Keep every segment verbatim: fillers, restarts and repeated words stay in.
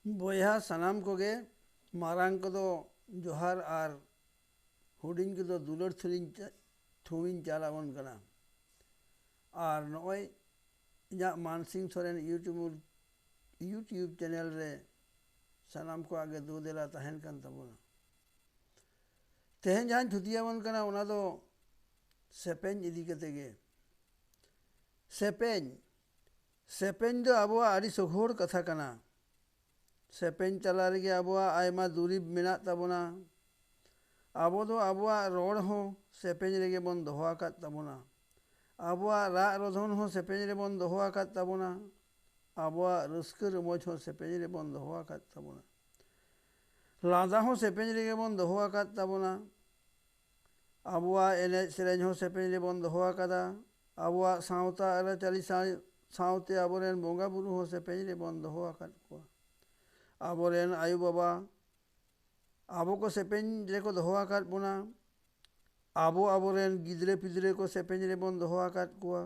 ᱵᱚᱭᱦᱟ ᱥᱟᱱᱟᱢ ᱠᱚᱜᱮ, ᱢᱟᱨᱟᱝ ᱠᱚᱫᱚ ᱡᱚᱦᱟᱨ ᱟᱨ ᱦᱩᱰᱤᱧ ᱠᱚᱫᱚ ᱫᱩᱞᱟᱹᱲ ᱛᱷᱩᱞᱤᱧ ᱪᱟ-, ᱛᱷᱩᱢᱤᱧ ᱪᱟᱞ ᱟᱵᱚᱱ ᱠᱟᱱᱟ᱾ ᱟᱨ ᱱᱚᱜᱼᱚᱭ ᱤᱧᱟᱹᱜ Mansingh Soren YouTube, YouTube channel ᱨᱮ ᱥᱟᱱᱟᱢ ᱠᱚᱣᱟᱜ ᱜᱮ ᱫᱩ ᱫᱮᱞᱟ ᱛᱟᱦᱮᱱ ᱠᱟᱱ ᱛᱟᱵᱚᱱᱟ᱾ ᱛᱮᱦᱮᱧ ᱡᱟᱦᱟᱸᱧ ᱛᱷᱩᱛᱤᱭᱟᱵᱚᱱ ᱠᱟᱱᱟ, ᱚᱱᱟ ᱫᱚ ᱥᱮᱯᱮᱧ ᱤᱫᱤ ᱠᱟᱛᱮ ᱜᱮ᱾ ᱥᱮᱯᱮᱧ, ᱥᱮᱯᱮᱧ ᱫᱚ ᱟᱵᱚᱣᱟᱜ ᱟᱹᱰᱤ ᱥᱚᱜᱷᱚᱲ ᱠᱟᱛᱷᱟ ᱠᱟᱱᱟ᱾ ᱥᱮᱯᱮᱧ ᱛᱟᱞᱟ ᱨᱮᱜᱮ ᱟᱵᱚᱣᱟᱜ ᱟᱭᱢᱟ ᱫᱩᱨᱤᱵᱽ ᱢᱮᱱᱟᱜ ᱛᱟᱵᱚᱱᱟ᱾ ᱟᱵᱚ ᱫᱚ ᱟᱵᱚᱣᱟᱜ ᱨᱚᱲ ᱦᱚᱸ ᱥᱮᱯᱮᱧ ᱨᱮᱜᱮ ᱵᱚᱱ ᱫᱚᱦᱚ ᱟᱠᱟᱫ ᱛᱟᱵᱚᱱᱟ᱾ ᱟᱵᱚᱣᱟᱜ ᱨᱟᱜ ᱨᱚᱫᱷᱚᱱ ᱦᱚᱸ ᱥᱮᱯᱮᱧ ᱨᱮᱵᱚᱱ ᱫᱚᱦᱚ ᱟᱠᱟᱫ ᱛᱟᱵᱚᱱᱟ᱾ ᱟᱵᱚᱣᱟᱜ ᱨᱟᱹᱥᱠᱟᱹ ᱨᱚᱢᱚᱡᱽ ᱦᱚᱸ ᱥᱮᱯᱮᱧ ᱨᱮᱵᱚᱱ ᱫᱚᱦᱚ ᱟᱠᱟᱫ ᱛᱟᱵᱚᱱᱟ᱾ ᱞᱟᱸᱫᱟ ᱦᱚᱸ ᱥᱮᱯᱮᱧ ᱨᱮᱜᱮ ᱵᱚᱱ ᱫᱚᱦᱚ ᱟᱠᱟᱫ ᱛᱟᱵᱚᱱᱟ᱾ ᱟᱵᱚᱣᱟᱜ ᱮᱱᱮᱡ ᱥᱮᱨᱮᱧ ᱦᱚᱸ ᱥᱮᱯᱮᱧ ᱨᱮᱵᱚᱱ ᱫᱚᱦᱚ ᱟᱠᱟᱫᱟ᱾ ᱟᱵᱚᱣᱟᱜ ᱥᱟᱶᱛᱟ ᱟᱹᱨᱤᱪᱟᱹᱞᱤ ᱥᱟᱶ-, ᱥᱟᱶᱛᱮ ᱟᱵᱚᱨᱮᱱ ᱵᱚᱸᱜᱟ ᱵᱩᱨᱩ ᱦᱚᱸ ᱥᱮᱯᱮᱧ ᱨᱮᱵᱚᱱ ᱫᱚᱦᱚ ᱟᱠᱟᱫ ᱠᱚᱣᱟ᱾ ᱟᱵᱚᱨᱮᱱ ᱟᱭᱳ ᱵᱟᱵᱟ ᱟᱵᱚ ᱠᱚ ᱥᱮᱯᱮᱧ ᱨᱮᱠᱚ ᱫᱚᱦᱚ ᱟᱠᱟᱫ ᱵᱚᱱᱟ᱾ ᱟᱵᱚ ᱟᱵᱚᱨᱮᱱ ᱜᱤᱫᱽᱨᱟᱹ ᱯᱤᱫᱽᱨᱟᱹ ᱠᱚ ᱥᱮᱯᱮᱧ ᱨᱮᱵᱚᱱ ᱫᱚᱦᱚ ᱟᱠᱟᱫ ᱠᱚᱣᱟ᱾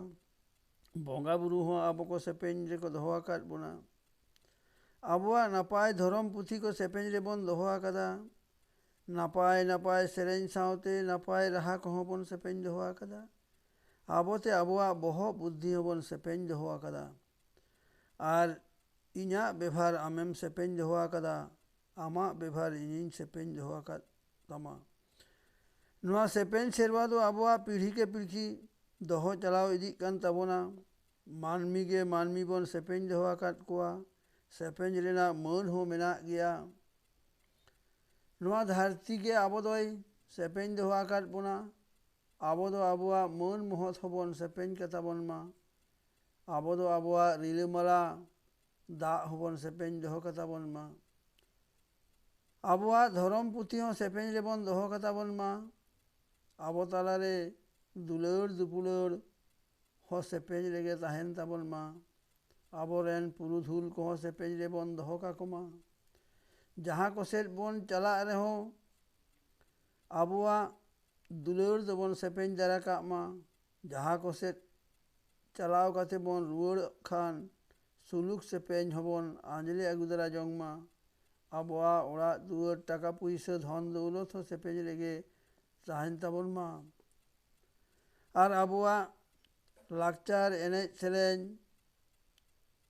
ᱵᱚᱸᱜᱟ ᱵᱩᱨᱩ ᱦᱚᱸ ᱟᱵᱚ ᱠᱚ ᱥᱮᱯᱮᱧ ᱨᱮᱠᱚ ᱫᱚᱦᱚ ᱟᱠᱟᱫ ᱵᱚᱱᱟ᱾ ᱟᱵᱚᱣᱟᱜ ᱱᱟᱯᱟᱭ ᱫᱷᱚᱨᱚᱢ ᱯᱩᱛᱷᱤ ᱠᱚ ᱥᱮᱯᱮᱧ ᱨᱮᱵᱚᱱ ᱫᱚᱦᱚ ᱟᱠᱟᱫᱟ᱾ ᱱᱟᱯᱟᱭ ᱱᱟᱯᱟᱭ ᱥᱮᱨᱮᱧ ᱥᱟᱶᱛᱮ ᱱᱟᱯᱟᱭ ᱨᱟᱦᱟ ᱠᱚᱦᱚᱸ ᱵᱚᱱ ᱥᱮᱯᱮᱧ ᱫᱚᱦᱚ ᱟᱠᱟᱫᱟ᱾ ᱟᱵᱚᱛᱮ ᱟᱵᱚᱣᱟᱜ ᱵᱚᱦᱚᱜ ᱵᱩᱫᱽᱫᱷᱤ ᱦᱚᱸᱵᱚᱱ ᱥᱮᱯᱮᱧ ᱫᱚᱦᱚ ᱟᱠᱟᱫᱟ᱾ ᱟᱨ ᱤᱧᱟᱹᱜ ᱵᱮᱵᱷᱟᱨ ᱟᱢᱮᱢ ᱥᱮᱯᱮᱧ ᱫᱚᱦᱚ ᱟᱠᱟᱫᱟ, ᱟᱢᱟᱜ ᱵᱮᱵᱷᱟᱨ ᱤᱧᱤᱧ ᱥᱮᱯᱮᱧ ᱫᱚᱦᱚ ᱟᱠᱟᱫ ᱛᱟᱢᱟ᱾ ᱱᱚᱣᱟ ᱥᱮᱯᱮᱧ ᱥᱮᱨᱣᱟ ᱫᱚ ᱟᱵᱚᱣᱟᱜ ᱯᱤᱲᱦᱤ ᱠᱮ ᱯᱤᱲᱦᱤ ᱫᱚᱦᱚ ᱪᱟᱞᱟᱣ ᱤᱫᱤᱜ ᱠᱟᱱ ᱛᱟᱵᱚᱱᱟ᱾ ᱢᱟᱹᱱᱢᱤ ᱜᱮ ᱢᱟᱹᱱᱢᱤ ᱵᱚᱱ ᱥᱮᱯᱮᱧ ᱫᱚᱦᱚ ᱟᱠᱟᱫ ᱠᱚᱣᱟ᱾ ᱥᱮᱯᱮᱧ ᱨᱮᱱᱟᱜ ᱢᱟᱹᱱ ᱦᱚᱸ ᱢᱮᱱᱟᱜ ᱜᱮᱭᱟ᱾ ᱱᱚᱣᱟ ᱫᱷᱟᱹᱨᱛᱤ ᱜᱮ ᱟᱵᱚ ᱫᱚᱭ ᱥᱮᱯᱮᱧ ᱫᱚᱦᱚ ᱟᱠᱟᱫ ᱵᱚᱱᱟ᱾ ᱟᱵᱚ ᱫᱚ ᱟᱵᱚᱣᱟᱜ ᱢᱟᱹᱱ ᱢᱚᱦᱚᱛ ᱦᱚᱸᱵᱚᱱ ᱥᱮᱯᱮᱧ ᱠᱟᱛᱟ ᱵᱚᱱ ᱢᱟ᱾ ᱟᱵᱚ ᱫᱚ ᱟᱵᱚᱣᱟᱜ ᱨᱤᱞᱟᱹᱢᱟᱞᱟ ᱫᱟᱜ ᱦᱚᱸᱵᱚᱱ ᱥᱮᱯᱮᱧ ᱫᱚᱦᱚ ᱠᱟᱛᱟ ᱵᱚᱱ ᱢᱟ᱾ ᱟᱵᱚᱣᱟᱜ ᱫᱷᱚᱨᱚᱢ ᱯᱩᱛᱷᱤ ᱦᱚᱸ ᱥᱮᱯᱮᱧ ᱨᱮᱵᱚᱱ ᱫᱚᱦᱚ ᱠᱟᱛᱟ ᱵᱚᱱ ᱢᱟ᱾ ᱟᱵᱚ ᱛᱟᱞᱟᱨᱮ ᱫᱩᱞᱟᱹᱲ ᱫᱩᱯᱩᱞᱟᱹᱲ ᱦᱚᱸ ᱥᱮᱯᱮᱧ ᱨᱮᱜᱮ ᱛᱟᱦᱮᱱ ᱛᱟᱵᱚᱱ ᱢᱟ᱾ ᱟᱵᱚᱨᱮᱱ ᱯᱩᱨᱩᱫᱷᱩᱞ ᱠᱚᱦᱚᱸ ᱥᱮᱯᱮᱧ ᱨᱮᱵᱚᱱ ᱫᱚᱦᱚ ᱠᱟᱠᱚ ᱢᱟ᱾ ᱡᱟᱦᱟᱸ ᱠᱚᱥᱮᱫ ᱵᱚᱱ ᱪᱟᱞᱟᱜ ᱨᱮᱦᱚᱸ, ᱟᱵᱚᱣᱟᱜ ᱫᱩᱞᱟᱹᱲ ᱫᱚᱵᱚᱱ ᱥᱮᱯᱮᱧ ᱫᱟᱨᱟ ᱠᱟᱜ ᱢᱟ᱾ ᱡᱟᱦᱟᱸ ᱠᱚᱥᱮᱫ ᱪᱟᱞᱟᱣ ᱠᱟᱛᱮ ᱵᱚᱱ ᱨᱩᱣᱟᱹᱲᱚᱜ ᱠᱷᱟᱱ, ᱥᱩᱞᱩᱠ ᱥᱮᱯᱮᱧ ᱦᱚᱸᱵᱚᱱ ᱟᱸᱡᱽᱞᱮ ᱟᱹᱜᱩ ᱫᱟᱨᱟ ᱡᱚᱝ ᱢᱟ᱾ ᱟᱵᱚᱣᱟᱜ ᱚᱲᱟᱜ ᱫᱩᱣᱟᱹᱨ, ᱴᱟᱠᱟ ᱯᱩᱭᱥᱟᱹ, ᱫᱷᱚᱱ ᱫᱚᱣᱞᱚᱛ ᱦᱚᱸ ᱥᱮᱯᱮᱧ ᱨᱮᱜᱮ ᱛᱟᱦᱮᱱ ᱛᱟᱵᱚᱱ ᱢᱟ᱾ ᱟᱨ ᱟᱵᱚᱣᱟᱜ ᱞᱟᱠᱪᱟᱨ, ᱮᱱᱮᱡ ᱥᱮᱨᱮᱧ,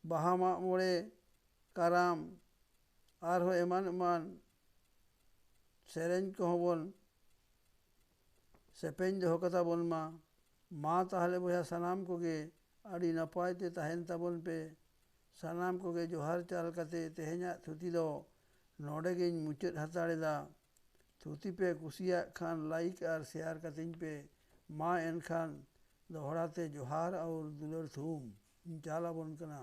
ᱵᱟᱦᱟ, ᱢᱟᱜ ᱢᱚᱬᱮ, ᱠᱟᱨᱟᱢ, ᱟᱨᱦᱚᱸ ᱮᱢᱟᱱ ᱮᱢᱟᱱ ᱥᱮᱨᱮᱧ ᱠᱚᱦᱚᱸ ᱵᱚᱱ ᱥᱮᱯᱮᱧ ᱫᱚᱦᱚ ᱠᱟᱛᱟ ᱵᱚᱱ ᱢᱟ᱾ ᱢᱟ ᱛᱟᱦᱚᱞᱮ ᱵᱚᱭᱦᱟ, ᱥᱟᱱᱟᱢ ᱠᱚᱜᱮ ᱟᱹᱰᱤ ᱱᱟᱯᱟᱭ ᱛᱮ ᱛᱟᱦᱮᱱ ᱛᱟᱵᱚᱱ ᱯᱮ᱾ ᱥᱟᱱᱟᱢ ᱠᱚᱜᱮ ᱡᱚᱦᱟᱨ ᱪᱟᱞ ᱠᱟᱛᱮ ᱛᱮᱦᱮᱧᱟᱜ ᱛᱷᱩᱛᱤ ᱫᱚ ᱱᱚᱰᱮ ᱜᱤᱧ ᱢᱩᱪᱟᱹᱫ ᱦᱟᱛᱟᱲ ᱮᱫᱟ᱾ ᱛᱷᱩᱛᱤ ᱯᱮ ᱠᱩᱥᱤᱭᱟᱜ ᱠᱷᱟᱱ like ᱟᱨ share ᱠᱟᱹᱛᱤᱧ ᱯᱮ᱾ ᱢᱟ ᱮᱱᱠᱷᱟᱱ ᱫᱚᱦᱲᱟ ᱛᱮ ᱡᱚᱦᱟᱨ ᱟᱨ ᱫᱩᱞᱟᱹᱲ ᱛᱷᱩᱢ ᱤᱧ ᱪᱟᱞ ᱟᱵᱚᱱ ᱠᱟᱱᱟ᱾